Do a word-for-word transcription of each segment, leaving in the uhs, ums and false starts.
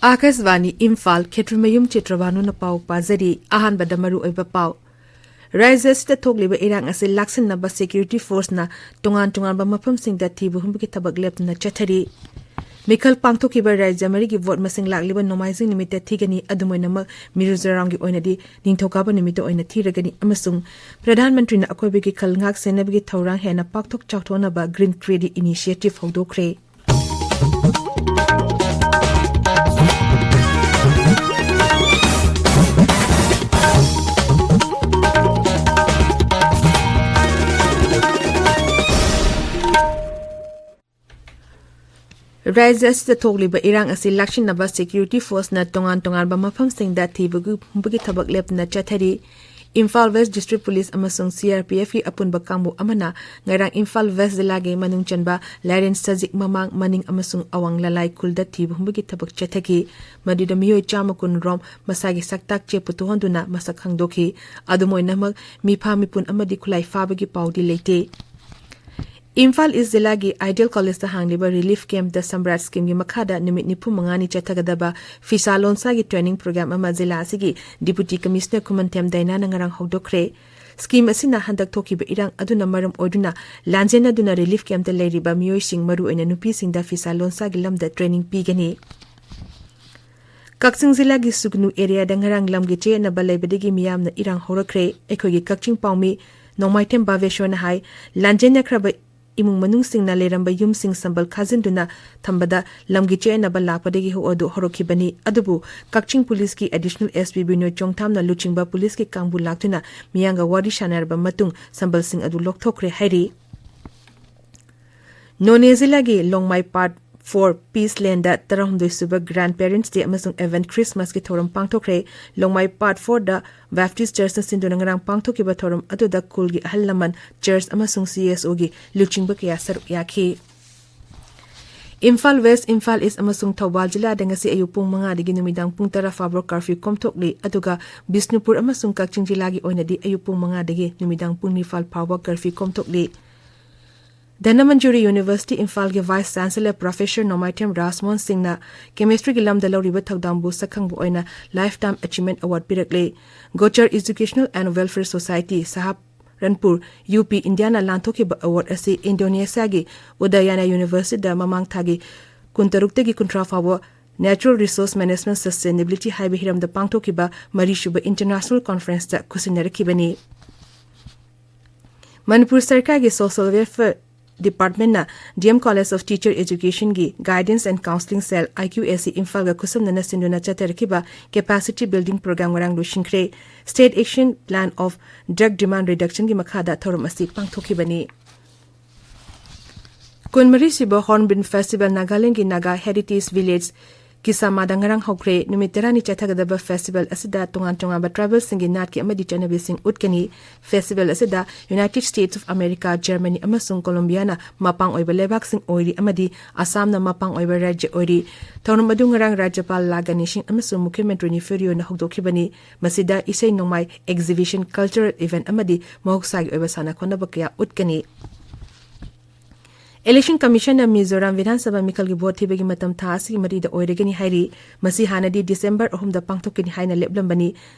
ꯑꯥꯀꯥꯁꯕꯥꯅꯤ ꯏꯝꯐꯥꯜ, ꯈꯦꯇ꯭ꯔꯤꯃꯌꯨꯝ ꯆꯤꯇ꯭ꯔꯕꯥꯅꯨꯅ ꯄꯥꯎ ꯄꯥꯖꯔꯤ꯫ ꯑꯍꯥꯟꯕꯗ ꯃꯔꯨꯑꯣꯏꯕ ꯄꯥꯎ꯫ ꯔꯥꯖ꯭ꯌ ꯑꯁꯤꯗ ꯊꯣꯛꯂꯤꯕ ꯏꯔꯥꯡ ꯑꯁꯤ ꯂꯥꯛꯁꯤꯟꯅꯕ security forceꯅ ꯇꯣꯉꯥꯟ ꯇꯣꯉꯥꯟꯕ ꯃꯐꯝꯁꯤꯡꯗ ꯊꯤꯕ ꯍꯨꯝꯕꯒꯤ ꯊꯕꯛ ꯂꯦꯞꯇꯅ ꯆꯠꯊꯔꯤ꯫ ꯃꯤꯈꯜ ꯄꯥꯡꯊꯣꯛꯈꯤꯕ ꯔꯥꯖ꯭ꯌ ꯃꯔꯤꯒꯤ vote ꯃꯁꯤꯡ ꯂꯥꯛꯂꯤꯕ ꯅꯣꯡꯃꯥꯏꯖꯤꯡ ꯅꯨꯃꯤꯠꯇ ꯊꯤꯒꯅꯤ꯫ ꯑꯗꯨꯝ ꯑꯣꯏꯅꯃꯛ, ꯃꯤꯖꯣꯔꯥꯝꯒꯤ ꯑꯣꯏꯅꯗꯤ ꯅꯤꯡꯊꯧꯀꯥꯕ ꯅꯨꯃꯤꯠꯇ ꯑꯣꯏꯅ ꯊꯤꯔꯒꯅꯤ ꯑꯃꯁꯨꯡ ꯄ꯭ꯔꯙꯥꯟ ꯃꯟꯇ꯭ꯔꯤꯅ ꯑꯀꯣꯏꯕꯒꯤ ꯈꯜ ꯉꯥꯛ ꯁꯦꯟꯅꯕꯒꯤ ꯊꯧꯔꯥꯡ ꯍꯦꯟꯅ ꯄꯥꯛꯊꯣꯛ ꯆꯥꯎꯊꯣꯛꯅꯕ Green Credit Initiative ꯍꯧꯗꯣꯛꯈ꯭ꯔꯦ꯫ ꯔꯥꯖ꯭ꯌ ꯑꯁꯤꯗ ꯊꯣꯛꯂꯤꯕ ꯏꯔꯥꯡ ꯑꯁꯤ ꯂꯥꯛꯁꯤꯟꯅꯕ security forceꯅ ꯇꯣꯉꯥꯟ ꯇꯣꯉꯥꯟꯕ ꯃꯐꯝꯁꯤꯡꯗ ꯊꯤꯕꯒꯤ ꯍꯨꯝꯕꯒꯤ ꯊꯕꯛ ꯂꯦꯞꯇꯅ ꯆꯠꯊꯔꯤ꯫ ꯏꯝꯐꯥꯜ West District Police ꯑꯃꯁꯨꯡ CRPFꯀꯤ ꯑꯄꯨꯟꯕ ꯀꯥꯡꯕꯨ ꯑꯃꯅ ꯉꯔꯥꯡ ꯏꯝꯐꯥꯜ West ꯖꯤꯂꯥꯒꯤ ꯃꯅꯨꯡ ꯆꯟꯕ ꯂꯥꯏꯔꯦꯟ ꯁꯖꯤꯛ ꯃꯃꯥꯡ, ꯃꯅꯤꯡ ꯑꯃꯁꯨꯡ ꯑꯋꯥꯡ ꯂꯂꯥꯏ ꯈꯨꯜꯗ ꯊꯤꯕ ꯍꯨꯝꯕꯒꯤ ꯊꯕꯛ ꯆꯠꯊꯈꯤ꯫ ꯃꯗꯨꯗ ꯃꯤꯑꯣꯏ ꯆꯥꯝꯃ ꯀꯨꯟ ꯔꯣꯝ ꯃꯁꯥꯒꯤ ꯁꯛꯇꯥꯛ ꯆꯦ ꯄꯨꯊꯣꯛꯍꯟꯗꯨꯅ ꯃꯁꯛ ꯈꯪꯗꯣꯛꯈꯤ꯫ ꯑꯗꯨꯝ ꯑꯣꯏꯅꯃꯛ, ꯃꯤꯐꯥ ꯃꯤꯄꯨꯟ ꯑꯃꯗꯤ ꯈꯨꯠꯂꯥꯏ ꯐꯥꯕꯒꯤ ꯄꯥꯎꯗꯤ ꯂꯩꯇꯦ꯫ ꯏꯝꯐꯥꯜ East ꯖꯤꯂꯥꯒꯤ Ideal Collegeꯇ ꯍꯥꯡꯂꯤꯕ relief campꯇ ꯁꯝꯔꯥꯖ schemeꯒꯤ ꯃꯈꯥꯗ ꯅꯨꯃꯤꯠ ꯅꯤꯐꯨ ꯃꯉꯥꯅꯤ ꯆꯠꯊꯒꯗꯕ ꯐꯤꯁꯥ ꯂꯣꯟꯁꯥꯒꯤ training program ꯑꯃ ꯖꯤꯂꯥ ꯑꯁꯤꯒꯤ Deputy Commissioner ꯈꯨꯃꯟꯊꯦꯝ ꯗꯥꯏꯅꯥꯅ ꯉꯔꯥꯡ ꯍꯧꯗꯣꯛꯈ꯭ꯔꯦ꯫ Scheme ꯑꯁꯤꯅ ꯍꯟꯗꯛ ꯊꯣꯛꯈꯤꯕ ꯏꯔꯥꯡ ꯑꯗꯨꯅ ꯃꯔꯝ ꯑꯣꯏꯗꯨꯅ ꯂꯥꯟꯖꯦꯟꯅꯗꯨꯅ relief campꯇ ꯂꯩꯔꯤꯕ ꯃꯤꯑꯣꯏꯁꯤꯡ, ꯃꯔꯨꯑꯣꯏꯅ ꯅꯨꯄꯤꯁꯤꯡꯗ ꯐꯤꯁꯥ ꯂꯣꯟꯁꯥꯒꯤ ꯂꯝꯗ training ꯄꯤꯒꯅꯤ꯫ ꯀꯛꯆꯤꯡ ꯖꯤꯂꯥꯒꯤ ꯁꯨꯒꯅꯨ areaꯗ ꯉꯔꯥꯡ ꯂꯝꯒꯤ ꯆꯌꯦꯠꯅꯕ ꯂꯩꯕꯗꯒꯤ ꯃꯤꯌꯥꯝꯅ ꯏꯔꯥꯡ ꯍꯧꯔꯛꯈ꯭ꯔꯦ꯫ ꯑꯩꯈꯣꯏꯒꯤ ꯀꯛꯆꯤꯡ ꯄꯥꯎꯃꯤ ꯅꯣꯡꯃꯥꯏꯊꯦꯝ ꯚꯥꯕꯦꯁ꯭ꯋꯔꯅ ꯍꯥꯏ, ꯂꯥꯟꯖꯦꯟꯅꯈ꯭ꯔꯕ ꯏꯃꯨꯡ ꯃꯅꯨꯡꯁꯤꯡꯅ ꯂꯩꯔꯝꯕ ꯌꯨꯝꯁꯤꯡ ꯁꯝꯕꯜ ꯈꯥꯖꯤꯟꯗꯨꯅ ꯊꯝꯕꯗ ꯂꯝꯒꯤ ꯆꯌꯦꯠꯅꯕ ꯂꯥꯛꯄꯗꯒꯤ ꯍꯧ ꯑꯗꯨ ꯍꯧꯔꯛꯈꯤꯕꯅꯤ꯫ ꯑꯗꯨꯕꯨ ꯀꯛꯆꯤꯡ ꯄꯨꯂꯤꯁꯀꯤ Additional SP ꯕꯤꯅꯣꯏ ꯆꯣꯡꯊꯥꯝꯅ ꯂꯨꯆꯤꯡꯕ ꯄꯨꯂꯤꯁꯀꯤ ꯀꯥꯡꯕꯨ ꯂꯥꯛꯇꯨꯅ ꯃꯤꯌꯥꯝꯒ ꯋꯥꯔꯤ ꯁꯥꯟꯅꯔꯕ ꯃꯇꯨꯡ ꯁꯝꯕꯜꯁꯤꯡ ꯑꯗꯨ ꯂꯧꯊꯣꯛꯈ꯭ꯔꯦ ꯍꯥꯏꯔꯤ꯫ ꯅꯣꯅꯦ ꯖꯤꯂꯥꯒꯤ ꯂꯣꯡꯃꯥꯏ Part four Peace Landꯗ ꯇꯔꯥꯍꯨꯝꯗꯣꯏ ꯁꯨꯕ Grandparents Day ꯑꯃꯁꯨꯡ Advent Christmasꯀꯤ ꯊꯧꯔꯝ ꯄꯥꯡꯊꯣꯛꯈ꯭ꯔꯦ꯫ ꯂꯣꯡꯃꯥꯏ Part fourꯗ Baptist Churchꯅ ꯁꯤꯟꯗꯨꯅ ꯉꯔꯥꯡ ꯄꯥꯡꯊꯣꯛꯈꯤꯕ ꯊꯧꯔꯝ ꯑꯗꯨꯗ ꯈꯨꯜꯒꯤ ꯑꯍꯜ ꯂꯃꯟ, church ꯑꯃꯁꯨꯡ CSOꯒꯤ ꯂꯨꯆꯤꯡꯕ ꯀꯌꯥ ꯁꯔꯨꯛ ꯌꯥꯈꯤ꯫ ꯏꯝꯐꯥꯜ West, ꯏꯝꯐꯥꯜ East ꯑꯃꯁꯨꯡ ꯊꯧꯕꯥꯜ ꯖꯤꯂꯥꯗ ꯉꯁꯤ ꯑꯌꯨꯛ ꯄꯨꯡ ꯃꯉꯥꯗꯒꯤ ꯅꯨꯃꯤꯗꯥꯡ ꯄꯨꯡ ꯇꯔꯥ ꯐꯥꯎꯕ curfew ꯀꯣꯝꯊꯣꯛꯂꯤ꯫ ꯑꯗꯨꯒ ꯕꯤꯁꯅꯨꯄꯨꯔ ꯑꯃꯁꯨꯡ ꯀꯛꯆꯤꯡ ꯖꯤꯂꯥꯒꯤ ꯑꯣꯏꯅꯗꯤ ꯑꯌꯨꯛ ꯄꯨꯡ ꯃꯉꯥꯗꯒꯤ ꯅꯨꯃꯤꯗꯥꯡ ꯄꯨꯡ ꯅꯤꯄꯥꯜ ꯐꯥꯎꯕ curfew ꯀꯣꯝꯊꯣꯛꯂꯤ꯫ ꯙꯅꯃꯟꯖꯨꯔꯤ ꯌꯨꯅꯤꯚꯔꯁꯤꯇꯤ ꯏꯝꯐꯥꯜꯒꯤ vice chancellor professor Nongmaithem Rajmohan ꯁꯤꯡꯅ ꯀꯦꯃꯤꯁꯇ꯭ꯔꯤꯒꯤ ꯂꯝꯗ ꯂꯧꯔꯤꯕ ꯊꯧꯗꯥꯡꯕꯨ ꯁꯛꯈꯪꯕ ꯑꯣꯏꯅ ꯂꯥꯏꯐ ꯇꯥꯏꯝ ꯑꯦꯆꯤꯚꯃꯦꯟꯠ ꯑꯦꯋꯥꯔꯗ ꯄꯤꯔꯛꯂꯦ꯫ Gochar educational and welfare society, Saharanpur, U P, ꯏꯟꯗꯤꯌꯥꯅ ꯂꯥꯟꯊꯣꯛꯈꯤꯕ ꯑꯦꯋꯥꯔꯗ ꯑꯁꯤ ꯏꯟꯗꯣꯅꯦꯁꯤꯌꯥꯒꯤ ꯎꯗꯥꯌꯥꯅꯥ ꯌꯨꯅꯤꯚꯔꯁꯤꯇꯤꯗ ꯃꯃꯥꯡ ꯊꯥꯒꯤ ꯀꯨꯟꯇꯔꯨꯛꯇꯒꯤ ꯀꯨꯟꯊ꯭ꯔꯥ ꯐꯥꯎꯕ Natural Resource Management Sustainability ꯍꯥꯏꯕ ꯍꯤꯔꯝꯗ ꯄꯥꯡꯊꯣꯛꯈꯤꯕ ꯃꯔꯤꯁꯨꯕ ꯏꯟꯇꯔꯅꯦꯁꯅꯦꯜ ꯀꯣꯟꯐꯔꯦꯟꯁꯇ ꯈꯨꯠꯁꯤꯟꯅꯔꯛꯈꯤꯕꯅꯤ꯫ ꯃꯅꯤꯄꯨꯔ ꯁꯔꯀꯥꯔꯒꯤ ꯁꯣꯁꯤꯌꯦꯜ ꯋꯦꯜꯐꯤꯌꯔ ꯗꯤꯄꯥꯔꯠꯃꯦꯟꯠꯅ D M college of teacher ꯑꯦꯖꯨꯀꯦꯁꯟꯒꯤ guidance and counselling cell, I Q A C, ꯏꯝꯐꯥꯜꯒ ꯈꯨꯠꯁꯝꯅꯅ ꯁꯤꯟꯗꯨꯅ ꯆꯠꯊꯔꯛꯈꯤꯕ ꯀꯦꯄꯥꯁꯤꯇꯤ ꯕꯤꯜꯗꯤꯡ ꯄ꯭ꯔꯣꯒ꯭ꯔꯥꯝ ꯉꯔꯥꯡ ꯂꯣꯏꯁꯤꯟꯈ꯭ꯔꯦ꯫ State action plan of drug demand ꯔꯤꯗꯛꯁꯟꯒꯤ ꯃꯈꯥꯗ ꯊꯧꯔꯝ ꯑꯁꯤ ꯄꯥꯡꯊꯣꯛꯈꯤꯕꯅꯤ꯫ ꯀꯨꯟꯃꯔꯤꯁꯨꯕ ꯍꯣꯔꯟꯕꯤꯜ ꯐꯦꯁꯇꯤꯚꯦꯜ ꯅꯥꯒꯥꯂꯦꯟꯗꯒꯤ ꯅꯥꯒꯥ ꯍꯦꯔꯤꯇꯦꯖ ꯚꯤꯂꯦꯖ ꯀꯤꯁꯥꯃꯥꯗ ꯉꯔꯥꯡ ꯍꯧꯈ꯭ꯔꯦ꯫ ꯅꯨꯃꯤꯠ ꯇꯔꯥꯅꯤ ꯆꯠꯊꯒꯗꯕ ꯐꯦꯁꯇꯤꯚꯦꯜ ꯑꯁꯤꯗ ꯇꯣꯉꯥꯟ ꯇꯣꯉꯥꯟꯕ ꯇ꯭ꯔꯥꯏꯕꯦꯜꯁꯤꯡꯒꯤ ꯅꯥꯠꯀꯤ ꯑꯃꯗꯤ ꯆꯠꯅꯕꯤꯁꯤꯡ ꯎꯠꯀꯅꯤ꯫ ꯐꯦꯁꯇꯤꯚꯦꯜ ꯑꯁꯤꯗ United states of America, Germany ꯑꯃꯁꯨꯡ ꯀꯣꯂꯣꯝꯕꯤꯌꯥꯅ ꯃꯄꯥꯡ ꯑꯣꯏꯕ ꯂꯩꯕꯥꯛꯁꯤꯡ ꯑꯣꯏꯔꯤ ꯑꯃꯗꯤ ꯑꯁꯥꯝꯅ ꯃꯄꯥꯡ ꯑꯣꯏꯕ ꯔꯥꯖ꯭ꯌ ꯑꯣꯏꯔꯤ꯫ ꯊꯧꯔꯝ ꯑꯗꯨ ꯉꯔꯥꯡ ꯔꯥꯖ꯭ꯌꯄꯥꯜ ꯂꯥ ꯒꯅꯦꯁꯤꯡ ꯑꯃꯁꯨꯡ ꯃꯨꯈ꯭ꯌ ꯃꯟꯇ꯭ꯔꯤ ꯅꯤꯐꯤꯎ ꯔꯤꯑꯣꯅ ꯍꯧꯗꯣꯛꯈꯤꯕꯅꯤ꯫ ꯃꯁꯤꯗ ꯏꯁꯩ ꯅꯣꯡꯃꯥꯏ, ꯑꯦꯛꯖꯤꯕꯤꯁꯟ, ꯀꯜꯆꯔꯦꯜ ꯏꯚꯦꯟꯠ ꯑꯃꯗꯤ ꯃꯍꯧꯁꯥꯒꯤ ꯑꯣꯏꯕ ꯁꯥꯟꯅ ꯈꯣꯠꯅꯕ ꯀꯌꯥ ꯎꯠꯀꯅꯤ꯫ ꯏꯂꯦꯛꯁꯟ ꯀꯃꯤꯁꯟꯅ ꯃꯤꯖꯣꯔꯥꯝ ꯕꯤꯙꯥꯟ ꯁꯚꯥ ꯃꯤꯈꯜꯒꯤ ꯚꯣꯠ ꯊꯤꯕꯒꯤ ꯃꯇꯝ ꯊꯥ ꯑꯁꯤꯒꯤ ꯃꯔꯤꯗ ꯑꯣꯏꯔꯒꯅꯤ ꯍꯥꯏꯔꯤ꯫ ꯃꯁꯤ ꯍꯥꯟꯅꯗꯤ ꯗꯤꯁꯦꯝꯕꯔ ꯑꯍꯨꯝꯗ ꯄꯥꯡꯊꯣꯛꯀꯅꯤ ꯍꯥꯏꯅ ꯂꯦꯞꯂꯝꯕꯅꯤ꯫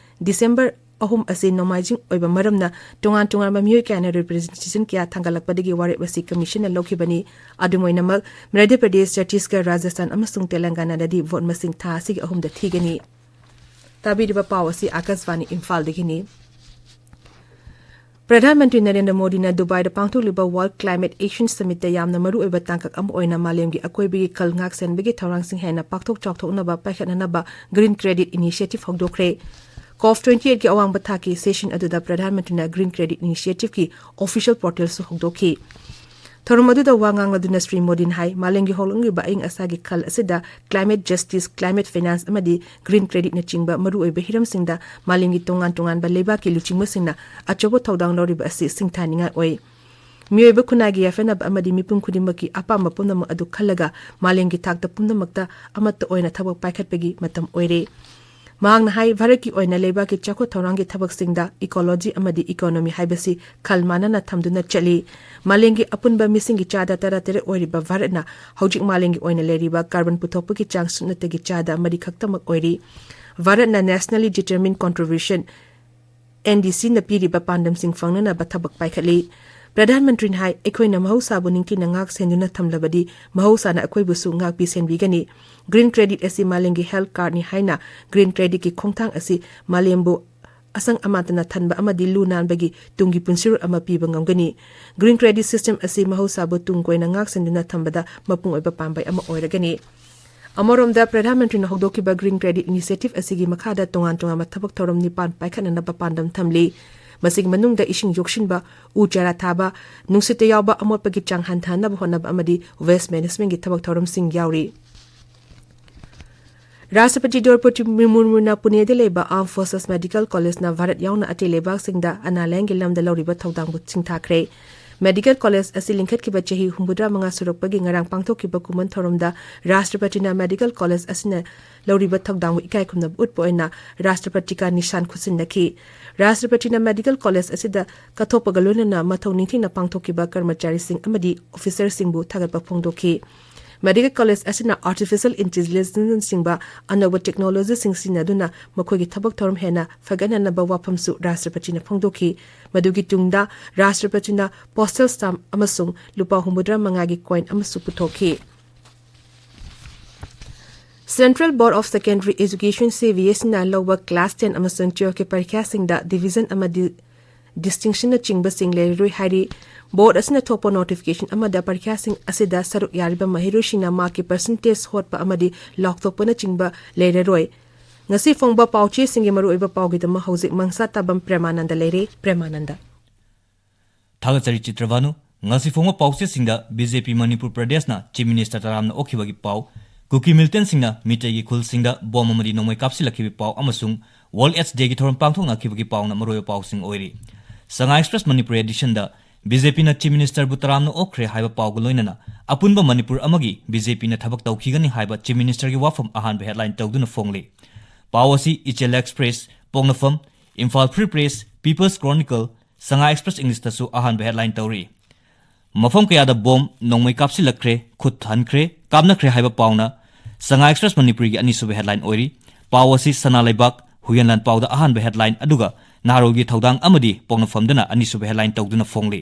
ꯗꯤꯁꯦꯝꯕꯔ ꯑꯍꯨꯝ ꯑꯁꯤ ꯅꯣꯡꯃꯥꯏꯖꯤꯡ ꯑꯣꯏꯕ ꯃꯔꯝꯅ ꯇꯣꯉꯥꯟ ꯇꯣꯉꯥꯟꯕ ꯃꯤꯑꯣꯏ ꯀꯌꯥꯅ ꯔꯤꯄ꯭ꯔꯖꯦꯟꯇꯦꯁꯟ ꯀꯌꯥ ꯊꯥꯡꯒꯠꯂꯛꯄꯗꯒꯤ ꯋꯥꯔꯦꯞ ꯑꯁꯤ ꯀꯃꯤꯁꯟꯅ ꯂꯧꯈꯤꯕꯅꯤ꯫ ꯑꯗꯨꯝ ꯑꯣꯏꯅꯃꯛ, ꯃꯙ꯭ꯌ ꯄ꯭ꯔꯗꯦꯁ, ꯆꯇꯤꯁꯒꯔ, ꯔꯥꯖꯁꯊꯥꯟ ꯑꯃꯁꯨꯡ ꯇꯦꯂꯪꯒꯥꯅꯥꯗꯗꯤ ꯚꯣꯠ ꯃꯁꯤꯡ ꯊꯥ ꯑꯁꯤꯒꯤ ꯑꯍꯨꯝꯗ ꯊꯤꯒꯅꯤ꯫ ꯇꯥꯕꯤꯔꯤꯕ ꯄꯥꯎ ꯑꯁꯤ ꯑꯥꯀꯥꯁꯕꯥꯅꯤ ꯏꯝꯐꯥꯜꯗꯒꯤꯅꯤ꯫ ꯄ꯭ꯔꯙꯥꯟ ꯃꯟꯇ꯭ꯔꯤ ꯅꯔꯦꯟꯗ꯭ꯔ ꯃꯣꯗꯤꯅ ꯗꯨꯕꯥꯏꯗ ꯄꯥꯡꯊꯣꯛꯂꯤꯕ ꯋꯥꯔꯜꯗ ꯀ꯭ꯂꯥꯏꯃꯦꯠ ꯑꯦꯛꯁꯟ ꯁꯃꯤꯠꯇ ꯌꯥꯝꯅ ꯃꯔꯨꯑꯣꯏꯕ ꯇꯥꯡꯀꯛ ꯑꯃ ꯑꯣꯏꯅ ꯃꯥꯂꯦꯝꯒꯤ ꯑꯀꯣꯏꯕꯒꯤ ꯀꯜ ꯉꯥꯛ-ꯁꯦꯟꯕꯒꯤ ꯊꯧꯔꯥꯡꯁꯤꯡ ꯍꯦꯟꯅ ꯄꯥꯛꯊꯣꯛ ꯆꯥꯎꯊꯣꯛꯅꯕ ꯄꯥꯏꯈꯠꯅꯅꯕ ꯒ꯭ꯔꯤꯟ ꯀ꯭ꯔꯦꯗꯤꯠ ꯏꯅꯤꯁꯤꯌꯦꯇꯤꯚ ꯍꯧꯗꯣꯛꯈ꯭ꯔꯦ꯫ ꯀꯣꯞ ꯇ꯭ꯋꯦꯟꯇꯤ ꯑꯩꯠꯀꯤ ꯑꯋꯥꯡꯕ ꯊꯥꯛꯀꯤ ꯁꯦꯁꯟ ꯑꯗꯨꯗ ꯄ꯭ꯔꯙꯥꯟ ꯃꯟꯇ꯭ꯔꯤꯅ ꯒ꯭ꯔꯤꯟ ꯀ꯭ꯔꯦꯗꯤꯠ ꯏꯅꯤꯁꯤꯌꯦꯇꯤꯚꯀꯤ ꯑꯣꯐꯤꯁꯤꯌꯦꯜ ꯄꯣꯔꯇꯦꯜꯁꯨ ꯍꯧꯗꯣꯛꯈꯤ꯫ ꯊꯧꯔꯝ ꯑꯗꯨꯗ ꯋꯥ ꯉꯥꯡꯂꯗꯨꯅ ꯁ꯭ꯔꯤ ꯃꯣꯗꯤꯅ ꯍꯥꯏ, ꯃꯥꯂꯦꯝꯒꯤ ꯍꯣꯡꯂꯛꯂꯤꯕ ꯑꯏꯪ ꯑꯁꯥꯒꯤ ꯈꯜ ꯑꯁꯤꯗ ꯀ꯭ꯂꯥꯏꯃꯦꯠ ꯖꯁꯇꯤꯁ, ꯀ꯭ꯂꯥꯏꯃꯦꯠ ꯐꯥꯏꯅꯥꯟꯁ ꯑꯃꯗꯤ ꯒ꯭ꯔꯤꯟ ꯀ꯭ꯔꯦꯗꯤꯠꯅꯆꯤꯡꯕ ꯃꯔꯨꯑꯣꯏꯕ ꯍꯤꯔꯝꯁꯤꯡꯗ ꯃꯥꯂꯦꯝꯒꯤ ꯇꯣꯉꯥꯟ ꯇꯣꯉꯥꯟꯕ ꯂꯩꯕꯥꯛꯀꯤ ꯂꯨꯆꯤꯡꯕꯁꯤꯡꯅ ꯑꯆꯧꯕ ꯊꯧꯗꯥꯡ ꯂꯧꯔꯤꯕ ꯑꯁꯤ ꯁꯤꯡꯊꯥꯅꯤꯡꯉꯥꯏ ꯑꯣꯏ꯫ ꯃꯤꯑꯣꯏꯕ ꯈꯨꯟꯅꯥꯏꯒꯤ ꯌꯥꯏꯐꯅꯕ ꯑꯃꯗꯤ ꯃꯤꯄꯨꯝ ꯈꯨꯗꯤꯡꯃꯛꯀꯤ ꯑꯄꯥꯝꯕ ꯄꯨꯝꯅꯃꯛ ꯑꯗꯨ ꯈꯜꯂꯒ ꯃꯥꯂꯦꯝꯒꯤ ꯊꯥꯛꯇ ꯄꯨꯝꯅꯃꯛꯇ ꯑꯃꯠꯇ ꯑꯣꯏꯅ ꯊꯕꯛ ꯄꯥꯏꯈꯠꯄꯒꯤ ꯃꯇꯝ ꯑꯣꯏꯔꯦ꯫ ꯃꯍꯥꯛꯅ ꯍꯥꯏ, ꯚꯥꯔꯠꯀꯤ ꯑꯣꯏꯅ ꯂꯩꯕꯥꯛꯀꯤ ꯆꯥꯎꯈꯠ ꯊꯧꯔꯥꯡꯒꯤ ꯊꯕꯛꯁꯤꯡꯗ ꯏꯀꯣꯂꯣꯖꯤ ꯑꯃꯗꯤ ꯏꯀꯣꯅꯣꯃꯤ ꯍꯥꯏꯕꯁꯤ ꯈꯜ ꯃꯥꯟꯅꯅ ꯊꯝꯗꯨꯅ ꯆꯠꯂꯤ꯫ ꯃꯥꯂꯦꯝꯒꯤ ꯑꯄꯨꯟꯕ ꯃꯤꯁꯤꯡꯒꯤ ꯆꯥꯗ ꯇꯔꯥꯇꯔꯦꯠ ꯑꯣꯏꯔꯤꯕ ꯚꯥꯔꯠꯅ ꯍꯧꯖꯤꯛ ꯃꯥꯂꯦꯝꯒꯤ ꯑꯣꯏꯅ ꯂꯩꯔꯤꯕ ꯀꯥꯔꯕꯟ ꯄꯨꯊꯣꯛꯄꯒꯤ ꯆꯥꯡ ꯁꯨꯞꯅꯇꯒꯤ ꯆꯥꯗ ꯃꯔꯤ ꯈꯛꯇꯃꯛ ꯑꯣꯏꯔꯤ꯫ ꯚꯥꯔꯠꯅ Nationally Determined Contribution, NDC ꯅ ꯄꯤꯔꯤꯕ ꯄꯥꯟꯗꯝꯁꯤꯡ ꯐꯪꯅꯅꯕ ꯊꯕꯛ ꯄꯥꯏꯈꯠꯂꯤ꯫ ꯄ꯭ꯔꯙꯥꯟ ꯃꯟꯇ꯭ꯔꯤꯅ ꯍꯥꯏ, ꯑꯩꯈꯣꯏꯅ ꯃꯍꯧꯁꯥꯕꯨ ꯅꯤꯡꯊꯤꯅ ꯉꯥꯛ ꯁꯦꯟꯗꯨꯅ ꯊꯝꯂꯕꯗꯤ ꯃꯍꯧꯁꯥꯅ ꯑꯩꯈꯣꯏꯕꯨꯁꯨ ꯉꯥꯛꯄꯤ ꯁꯦꯟꯕꯤꯒꯅꯤ꯫ Green Credit ꯑꯁꯤ ꯃꯥꯂꯦꯝꯒꯤ health card ꯅꯤ ꯍꯥꯏꯅ Green Credit ꯀꯤ ꯈꯣꯡꯊꯥꯡ ꯑꯁꯤ ꯃꯥꯂꯦꯝꯕꯨ ꯑꯁꯪ ꯑꯃꯥꯟꯇꯅ ꯊꯟꯕ ꯑꯃꯗꯤ ꯂꯨ ꯅꯥꯟꯕꯒꯤ ꯇꯨꯡꯒꯤ ꯄꯨꯟꯁꯤꯔꯣꯜ ꯑꯃ ꯄꯤꯕ ꯉꯝꯒꯅꯤ꯫ Green Credit System ꯑꯁꯤ ꯃꯍꯧꯁꯥꯕꯨ ꯇꯨꯡ ꯀꯣꯏꯅ ꯉꯥꯛ ꯁꯦꯟꯗꯨꯅ ꯊꯝꯕꯗ ꯃꯄꯨꯡ ꯑꯣꯏꯕ ꯄꯥꯝꯕꯩ ꯑꯃ ꯑꯣꯏꯔꯒꯅꯤ꯫ ꯑꯃꯔꯣꯝꯗ, ꯄ꯭ꯔꯙꯥꯟ ꯃꯟꯇ꯭ꯔꯤꯅ ꯍꯧꯗꯣꯛꯈꯤꯕ Green Credit Initiative ꯑꯁꯤꯒꯤ ꯃꯈꯥꯗ ꯇꯣꯉꯥꯟ ꯇꯣꯉꯥꯟꯕ ꯊꯕꯛ ꯊꯧꯔꯝ ꯅꯤꯄꯥꯟ ꯄꯥꯏꯈꯠꯅꯅꯕ ꯄꯥꯟꯗꯝ ꯊꯝꯂꯤ꯫ ꯃꯁꯤꯒꯤ ꯃꯅꯨꯡꯗ ꯏꯁꯤꯡ ꯌꯣꯛꯁꯤꯟꯕ, ꯎ ꯆꯥꯔꯥ ꯊꯥꯕ, ꯅꯨꯡꯁꯤꯠꯇ ꯌꯥꯎꯕ ꯑꯃꯣꯠꯄꯒꯤ ꯆꯥꯡ ꯍꯟꯊꯍꯟꯅꯕ ꯍꯣꯠꯅꯕ ꯑꯃꯗꯤ waste management ꯀꯤ ꯊꯕꯛ ꯊꯧꯔꯝꯁꯤꯡ ꯌꯥꯎꯔꯤ꯫ ꯔꯥꯁꯇ꯭ꯔꯄꯇꯤ ꯗ꯭ꯔꯧꯄꯗꯤ ꯃꯨꯔꯃꯨꯅ ꯄꯨꯅꯦꯗ ꯂꯩꯕ Armed Forces Medical College ꯅ ꯚꯥꯔꯠ ꯌꯥꯎꯅ ꯑꯇꯩ ꯂꯩꯕꯥꯛꯁꯤꯡꯗ ꯑꯅꯥ ꯂꯥꯌꯦꯡꯒꯤ ꯂꯝꯗ ꯂꯧꯔꯤꯕ ꯊꯧꯗꯥꯡꯕꯨ ꯁꯤꯡꯊꯥꯈ꯭ꯔꯦ꯫ Medical College ꯑꯁꯤ ꯂꯤꯡꯈꯠꯈꯤꯕ ꯆꯍꯤ ꯍꯨꯝꯐꯨꯇꯔꯥ ꯃꯉꯥ ꯁꯨꯔꯛꯄꯒꯤ ꯉꯔꯥꯡ ꯄꯥꯡꯊꯣꯛꯈꯤꯕ ꯀꯨꯝꯑꯣꯟ ꯊꯧꯔꯝꯗ ꯔꯥꯁꯇ꯭ꯔꯄꯇꯤꯅ Medical College ꯑꯁꯤꯅ ꯂꯧꯔꯤꯕ ꯊꯧꯗꯥꯡꯕꯨ ꯏꯀꯥꯏ ꯈꯨꯝꯅꯕ ꯎꯠꯄ ꯑꯣꯏꯅ ꯔꯥꯁꯇ꯭ꯔꯄꯇꯤ ꯀꯥ ꯅꯤꯁꯥꯟ ꯈꯨꯠꯁꯤꯟꯅꯈꯤ꯫ ꯔꯥꯁꯇ꯭ꯔꯄꯇꯤꯅ Medical College ꯑꯁꯤꯗ ꯀꯠꯊꯣꯛꯄꯒ ꯂꯣꯏꯅꯅ ꯃꯊꯧ ꯅꯤꯡꯊꯤꯅ ꯄꯥꯡꯊꯣꯛꯈꯤꯕ ꯀꯔꯃꯆꯥꯔꯤꯁꯤꯡ ꯑꯃꯗꯤ officer ꯁꯤꯡꯕꯨ ꯊꯥꯒꯠꯄ ꯐꯣꯡꯗꯣꯛꯈꯤ꯫ Medical College ꯑꯁꯤꯅ Artificial Intelligence ꯅꯆꯤꯡꯕ ꯑꯅꯧꯕ technology ꯁꯤꯡ ꯁꯤꯖꯤꯟꯅꯗꯨꯅ ꯃꯈꯣꯏꯒꯤ ꯊꯕꯛ ꯊꯧꯔꯝ ꯍꯦꯟꯅ ꯐꯒꯠꯍꯟꯅꯕ ꯋꯥꯐꯝꯁꯨ ꯔꯥꯁꯇ꯭ꯔꯄꯇꯤꯅ ꯐꯣꯡꯗꯣꯛꯈꯤ꯫ ꯃꯗꯨꯒꯤ ꯇꯨꯡꯗ ꯔꯥꯁꯇ꯭ꯔꯄꯇꯤꯅ postal stamp ꯑꯃꯁꯨꯡ ꯂꯨꯄꯥ ꯍꯨꯝꯐꯨꯇꯔꯥ ꯃꯉꯥꯒꯤ coin ꯑꯃꯁꯨ ꯄꯨꯊꯣꯛꯈꯤ꯫ Central Board of Secondary Education, C B S E ꯅ ꯂꯧꯕ class ten ꯑꯃꯁꯨꯡ twelve ꯀꯤ ꯄꯔꯤꯈ꯭ꯌꯥꯁꯤꯡꯗ division ꯑꯃꯗꯤ distinction ꯅꯆꯤꯡꯕꯁꯤꯡ ꯂꯩꯔꯔꯣꯏ ꯍꯥꯏꯔꯤ꯫ Board ꯑꯁꯤꯅ ꯊꯣꯛꯄ notification ꯑꯃꯗ ꯄꯔꯤꯈ꯭ꯌꯥꯁꯤꯡ ꯑꯁꯤꯗ ꯁꯔꯨꯛ ꯌꯥꯔꯤꯕ ꯃꯍꯩꯔꯣꯏꯁꯤꯡꯅ mark ꯀꯤ percentage ꯍꯣꯠꯄ ꯑꯃꯗꯤ ꯂꯥꯎꯊꯣꯛꯄꯅꯆꯤꯡꯕ ꯂꯩꯔꯔꯣꯏ꯫ ꯉꯁꯤ ꯐꯣꯡꯕ ꯄꯥꯎꯆꯦꯁꯤꯡꯒꯤ ꯃꯔꯨꯑꯣꯏꯕ ꯄꯥꯎꯒꯤꯗꯃꯛ ꯍꯧꯖꯤꯛ ꯃꯪꯁꯥ ꯇꯥꯕꯝ ꯄ꯭ꯔꯦꯃꯥꯅꯟꯗ ꯂꯩꯔꯦ꯫ ꯄ꯭ꯔꯦꯃꯥꯅꯟꯗ꯫ ꯊꯥꯒꯠꯆꯔꯤ ꯆꯤꯇ꯭ꯔꯚꯥꯅꯨ꯫ ꯉꯁꯤ ꯐꯣꯡꯕ ꯄꯥꯎꯆꯦꯁꯤꯡꯗ B J P Manipur ꯄ꯭ꯔꯗꯦꯁꯅ Chief Minister ꯇꯔꯥꯝꯅ ꯑꯣꯛꯈꯤꯕꯒꯤ ꯄꯥꯎ, ꯀꯨꯀꯤ militant ꯁꯤꯡꯅ ꯃꯤꯇꯩꯒꯤ ꯈꯨꯜꯁꯤꯡꯗ bomb ꯑꯃꯗꯤ ꯅꯣꯡꯃꯩ ꯀꯥꯞꯁꯤꯜꯂꯛꯈꯤꯕꯒꯤ ꯄꯥꯎ ꯑꯃꯁꯨꯡ World AIDS Day ꯒꯤ ꯊꯧꯔꯝ ꯄꯥꯡꯊꯣꯛꯅꯈꯤꯕꯒꯤ ꯄꯥꯎꯅ ꯃꯔꯨꯑꯣꯏꯕ ꯄꯥꯎꯁꯤꯡ ꯑꯣꯏꯔꯤ꯫ Sangha Express ꯃꯅꯤꯄꯨꯔ edition ꯗ B J P ꯅ Chief Minister ꯕꯨ ꯇꯔꯥꯝꯅ ꯑꯣꯛꯈ꯭ꯔꯦ ꯍꯥꯏꯕ ꯄꯥꯎꯒ ꯂꯣꯏꯅꯅ ꯑꯄꯨꯟꯕ ꯃꯅꯤꯄꯨꯔ ꯑꯃꯒꯤ B J P ꯅ ꯊꯕꯛ ꯇꯧꯈꯤꯒꯅꯤ ꯍꯥꯏꯕ Chief Minister ꯒꯤ ꯋꯥꯐꯝ ꯑꯍꯥꯟꯕ headline ꯇꯧꯗꯨꯅ ꯐꯣꯡꯂꯤ꯫ ꯄꯥꯎ ꯑꯁꯤ ꯏꯆꯦꯜ ꯑꯦꯛꯁꯄ꯭ꯔꯦꯁ, ꯄꯣꯛꯅꯐꯝ, Imphal free press, peoples chronicle, ꯁꯉꯥꯏ ꯑꯦꯛꯁꯄ꯭ꯔꯦꯁ ꯏꯪꯂꯤꯁꯇꯁꯨ ꯑꯍꯥꯟꯕ ꯍꯦꯗꯂꯥꯏꯟ ꯇꯧꯔꯤ꯫ ꯃꯐꯝ ꯀꯌꯥꯗ ꯕꯣꯝ ꯅꯣꯡꯃꯩ ꯀꯥꯞꯁꯤꯜꯂꯛꯈ꯭ꯔꯦ, ꯈꯨꯠ ꯍꯟꯈ꯭ꯔꯦ, ꯀꯥꯞꯅꯈ꯭ꯔꯦ ꯍꯥꯏꯕ ꯄꯥꯎꯅ ꯁꯉꯥꯏ ꯑꯦꯛꯁꯄ꯭ꯔꯦꯁ ꯃꯅꯤꯄꯨꯔꯤꯒꯤ ꯑꯅꯤꯁꯨꯕ ꯍꯦꯗꯂꯥꯏꯟ ꯑꯣꯏꯔꯤ꯫ ꯄꯥꯎ ꯑꯁꯤ ꯁꯅꯥ ꯂꯩꯕꯥꯛ, ꯍꯨꯏꯌꯦꯟ ꯂꯥꯟꯄꯥꯎꯗ ꯑꯍꯥꯟꯕ ꯍꯦꯗꯂꯥꯏꯟ, ꯑꯗꯨꯒ ꯅꯍꯥꯔꯣꯜꯒꯤ ꯊꯧꯗꯥꯡ ꯑꯃꯗꯤ ꯄꯣꯛꯅꯐꯝꯗꯅ ꯑꯅꯤꯁꯨꯕ ꯍꯦꯗꯂꯥꯏꯟ ꯇꯧꯗꯨꯅ ꯐꯣꯡꯂꯤ꯫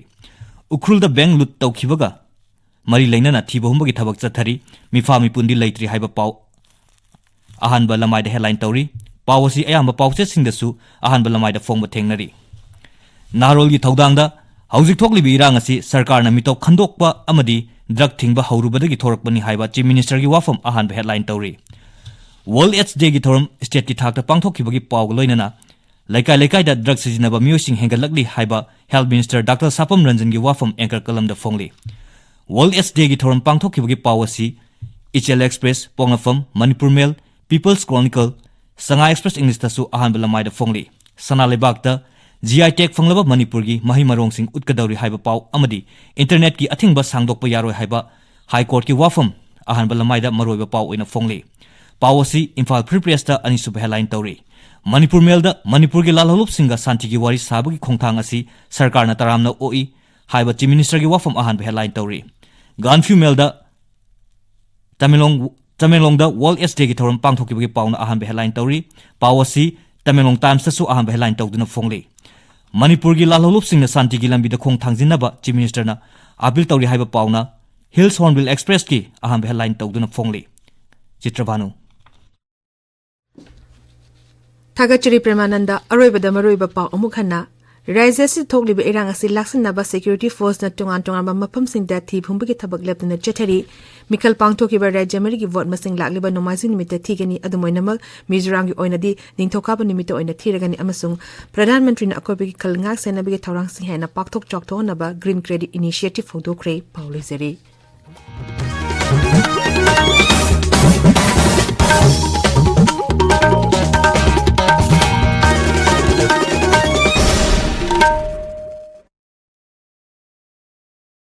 ꯎꯈ꯭ꯔꯨꯜꯗ ꯕꯦꯡꯛ ꯂꯨꯠ ꯇꯧꯈꯤꯕꯒ ꯃꯔꯤ ꯂꯩꯅꯅ ꯊꯤꯕ ꯍꯨꯝꯕꯒꯤ ꯊꯕꯛ ꯆꯠꯊꯔꯤ꯫ ꯃꯤꯐꯥ ꯃꯤꯄꯨꯟꯗꯤ ꯂꯩꯇ꯭ꯔꯤ ꯍꯥꯏꯕ ꯄꯥꯎ ꯑꯍꯥꯟꯕ ꯂꯃꯥꯏꯗ ꯍꯦꯗꯂꯥꯏꯟ ꯇꯧꯔꯤ꯫ ꯄꯥꯎ ꯑꯁꯤ ꯑꯌꯥꯝꯕ ꯄꯥꯎꯆꯦꯁꯤꯡꯗꯁꯨ ꯑꯍꯥꯟꯕ ꯂꯃꯥꯏꯗ ꯐꯣꯡꯕ ꯊꯦꯡꯅꯔꯤ꯫ ꯅꯍꯥꯔꯣꯜꯒꯤ ꯊꯧꯗꯥꯡꯗ ꯍꯧꯖꯤꯛ ꯊꯣꯛꯂꯤꯕ ꯏꯔꯥꯡ ꯑꯁꯤ ꯁꯔꯀꯥꯔꯅ ꯃꯤꯇꯣꯞ ꯈꯟꯗꯣꯛꯄ ꯑꯃꯗꯤ ꯗ꯭ꯔꯒ ꯊꯤꯡꯕ ꯍꯧꯔꯨꯕꯗꯒꯤ ꯊꯣꯔꯛꯄꯅꯤ ꯍꯥꯏꯕ ꯆꯤꯐ ꯃꯤꯅꯤꯁꯇꯔꯒꯤ ꯋꯥꯐꯝ ꯑꯍꯥꯟꯕ ꯍꯦꯗꯂꯥꯏꯟ ꯇꯧꯔꯤ꯫ ꯋꯥꯔꯜꯗ ꯑꯦꯗꯁ ꯗꯦꯒꯤ ꯊꯧꯔꯝ ꯁ꯭ꯇꯦꯠꯀꯤ ꯊꯥꯛꯇ ꯄꯥꯡꯊꯣꯛꯈꯤꯕꯒꯤ ꯄꯥꯎꯒ ꯂꯣꯏꯅꯅ ꯂꯩꯀꯥꯏ ꯂꯩꯀꯥꯏꯗ ꯗ꯭ꯔꯒ ꯁꯤꯖꯤꯟꯅꯕ ꯃꯤꯑꯣꯏꯁꯤꯡ ꯍꯦꯟꯒꯠꯂꯛꯂꯤ ꯍꯥꯏꯕ ꯍꯦꯜꯊ ꯃꯤꯅꯤꯁꯇꯔ ꯗꯥꯛꯇꯔ ꯁꯥꯄꯝ ꯔꯟꯖꯟꯒꯤ ꯋꯥꯐꯝ ꯑꯦꯡꯀꯔ ꯀꯂꯝꯗ ꯐꯣꯡꯂꯤ꯫ ꯋꯥꯔꯜꯗ ꯑꯦꯗꯁ ꯗꯦꯒꯤ ꯊꯧꯔꯝ ꯄꯥꯡꯊꯣꯛꯈꯤꯕꯒꯤ ꯄꯥꯎ ꯑꯁꯤ ꯏꯆꯦꯜ ꯑꯦꯛꯁꯄ꯭ꯔꯦꯁ, ꯄꯣꯛꯅꯐꯝ, ꯃꯅꯤꯄꯨꯔ ꯃꯦꯜ, ꯄꯤꯄꯜꯁ ꯀ꯭ꯔꯣꯅꯤꯀꯜ, ꯁꯉꯥꯏ ꯑꯦꯛꯁꯄ꯭ꯔꯦꯁ ꯏꯪꯂꯤꯁꯇꯁꯨ ꯑꯍꯥꯟꯕ ꯂꯃꯥꯏꯗ ꯐꯣꯡꯂꯤ꯫ ꯁꯅꯥ ꯂꯩꯕꯥꯛꯇ ꯖꯤ ꯑꯥꯏ ꯇꯦꯒ ꯐꯪꯂꯕ ꯃꯅꯤꯄꯨꯔꯒꯤ ꯃꯍꯩ ꯃꯔꯣꯡꯁꯤꯡ ꯎꯠꯀꯗꯧꯔꯤ ꯍꯥꯏꯕ ꯄꯥꯎ ꯑꯃꯗꯤ ꯏꯟꯇꯔꯅꯦꯠꯀꯤ ꯑꯊꯤꯡꯕ ꯁꯥꯡꯗꯣꯛꯄ ꯌꯥꯔꯣꯏ ꯍꯥꯏꯕ ꯍꯥꯏ ꯀꯣꯔꯠꯀꯤ ꯋꯥꯐꯝ ꯑꯍꯥꯟꯕ ꯂꯃꯥꯏꯗ ꯃꯔꯨꯑꯣꯏꯕ ꯄꯥꯎ ꯑꯣꯏꯅ ꯐꯣꯡꯂꯤ꯫ ꯄꯥꯎ ꯑꯁꯤ ꯏꯝꯐꯥꯜ ꯐ꯭ꯔꯤ ꯄ꯭ꯔꯦꯁꯇ ꯑꯅꯤꯁꯨꯕ ꯍꯦꯗꯂꯥꯏꯟ ꯇꯧꯔꯤ꯫ ꯃꯅꯤꯄꯨꯔ ꯃꯦꯜꯗ ꯃꯅꯤꯄꯨꯔꯒꯤ ꯂꯥꯜꯍꯧꯂꯨꯞꯁꯤꯡꯒ ꯁꯥꯟꯇꯤꯒꯤ ꯋꯥꯔꯤ ꯁꯥꯕꯒꯤ ꯈꯣꯡꯊꯥꯡ ꯑꯁꯤ ꯁꯔꯀꯥꯔꯅ ꯇꯔꯥꯝꯅ ꯑꯣꯛꯏ ꯍꯥꯏꯕ ꯆꯤꯐ ꯃꯤꯅꯤꯁꯇꯔꯒꯤ ꯋꯥꯐꯝ ꯑꯍꯥꯟꯕ ꯍꯦꯗꯂꯥꯏꯟ ꯇꯧꯔꯤ꯫ ꯒꯥꯟꯐ꯭ꯌꯨ ꯃꯦꯜꯗ ꯇꯃꯦꯡꯂꯣꯡ, ꯇꯃꯦꯡꯂꯣꯡꯗ ꯋꯥꯔꯜꯗ ꯑꯦꯗꯁ ꯗꯦꯒꯤ ꯊꯧꯔꯝ ꯄꯥꯡꯊꯣꯛꯈꯤꯕꯒꯤ ꯄꯥꯎꯅ ꯑꯍꯥꯟꯕ ꯍꯦꯗꯂꯥꯏꯟ ꯇꯧꯔꯤ꯫ ꯄꯥꯎ ꯑꯁꯤ ꯇꯃꯦꯡꯂꯣꯡ ꯇꯥꯏꯝꯁꯇꯁꯨ ꯑꯍꯥꯟꯕ ꯍꯦꯗꯂꯥꯏꯟ ꯇꯧꯗꯨꯅ ꯐꯣꯡꯂꯤ꯫ ꯃꯅꯤꯄꯨꯔꯒꯤ ꯂꯥꯜꯍꯧꯂꯨꯞꯁꯤꯡꯅ ꯁꯥꯟꯇꯤꯒꯤ ꯂꯝꯕꯤꯗ ꯈꯣꯡ ꯊꯥꯡꯖꯤꯟꯅꯕ ꯆꯤꯐ ꯃꯤꯅꯤꯁꯇꯔꯅ ꯑꯥꯄꯤꯜ ꯇꯧꯔꯤ ꯍꯥꯏꯕ ꯄꯥꯎꯅ ꯍꯤꯜꯁ ꯍꯣꯔꯟꯕꯤꯜ ꯑꯦꯛꯁꯄ꯭ꯔꯦꯁꯀꯤ ꯑꯍꯥꯟꯕ ꯍꯦꯗꯂꯥꯏꯟ ꯇꯧꯗꯨꯅ ꯐꯣꯡꯂꯤ꯫ ꯆꯤꯇ꯭ꯔꯚꯥꯅꯨ꯫ ꯊꯥꯒꯠꯆꯔꯤ ꯄ꯭ꯔꯦꯃꯥꯅꯟꯗ꯫ ꯑꯔꯣꯏꯕꯗ ꯃꯔꯨꯑꯣꯏꯕ ꯄꯥꯎ ꯑꯃꯨꯛ ꯍꯟꯅ꯫ ꯔꯥꯖ꯭ꯌ ꯑꯁꯤꯗ ꯊꯣꯛꯂꯤꯕ ꯏꯔꯥꯡ ꯑꯁꯤ ꯂꯥꯛꯁꯤꯟꯅꯕ ꯁꯦꯀ꯭ꯌꯨꯔꯤꯇꯤ ꯐꯣꯔꯁꯅ ꯇꯣꯉꯥꯟ ꯇꯣꯉꯥꯟꯕ ꯃꯐꯝꯁꯤꯡꯗ ꯊꯤ ꯍꯨꯝꯕꯒꯤ ꯊꯕꯛ ꯂꯦꯞꯇꯅ ꯆꯠꯊꯔꯤ꯫ ꯃꯤꯈꯜ ꯄꯥꯡꯊꯣꯛꯈꯤꯕ ꯔꯥꯖ꯭ꯌ ꯃꯔꯤꯒꯤ ꯚꯣꯠ ꯃꯁꯤꯡ ꯂꯥꯛꯂꯤꯕ ꯅꯣꯡꯃꯥꯏꯖꯤꯡ ꯅꯨꯃꯤꯠꯇ ꯊꯤꯒꯅꯤ꯫ ꯑꯗꯨꯝ ꯑꯣꯏꯅꯃꯛ, ꯃꯤꯖꯣꯔꯥꯝꯒꯤ ꯑꯣꯏꯅꯗꯤ ꯅꯤꯡꯊꯧꯀꯥꯕ ꯅꯨꯃꯤꯠꯇ ꯑꯣꯏꯅ ꯊꯤꯔꯒꯅꯤ ꯑꯃꯁꯨꯡ ꯄ꯭ꯔꯙꯥꯟ ꯃꯟꯇ꯭ꯔꯤꯅ ꯑꯀꯣꯏꯕꯒꯤ ꯈꯜ ꯉꯥꯛ ꯁꯦꯟꯅꯕꯒꯤ ꯊꯧꯔꯥꯡꯁꯤꯡ ꯍꯦꯟꯅ ꯄꯥꯛꯊꯣꯛ ꯆꯥꯎꯊꯣꯛꯍꯟꯅꯕ ꯒ꯭ꯔꯤꯟ ꯀ꯭ꯔꯦꯗꯤꯠ ꯏꯅꯤꯁꯤꯌꯦꯇꯤꯚ ꯍꯧꯗꯣꯛꯈ꯭ꯔꯦ꯫ ꯄꯥꯎ ꯂꯣꯏꯖꯔꯦ꯫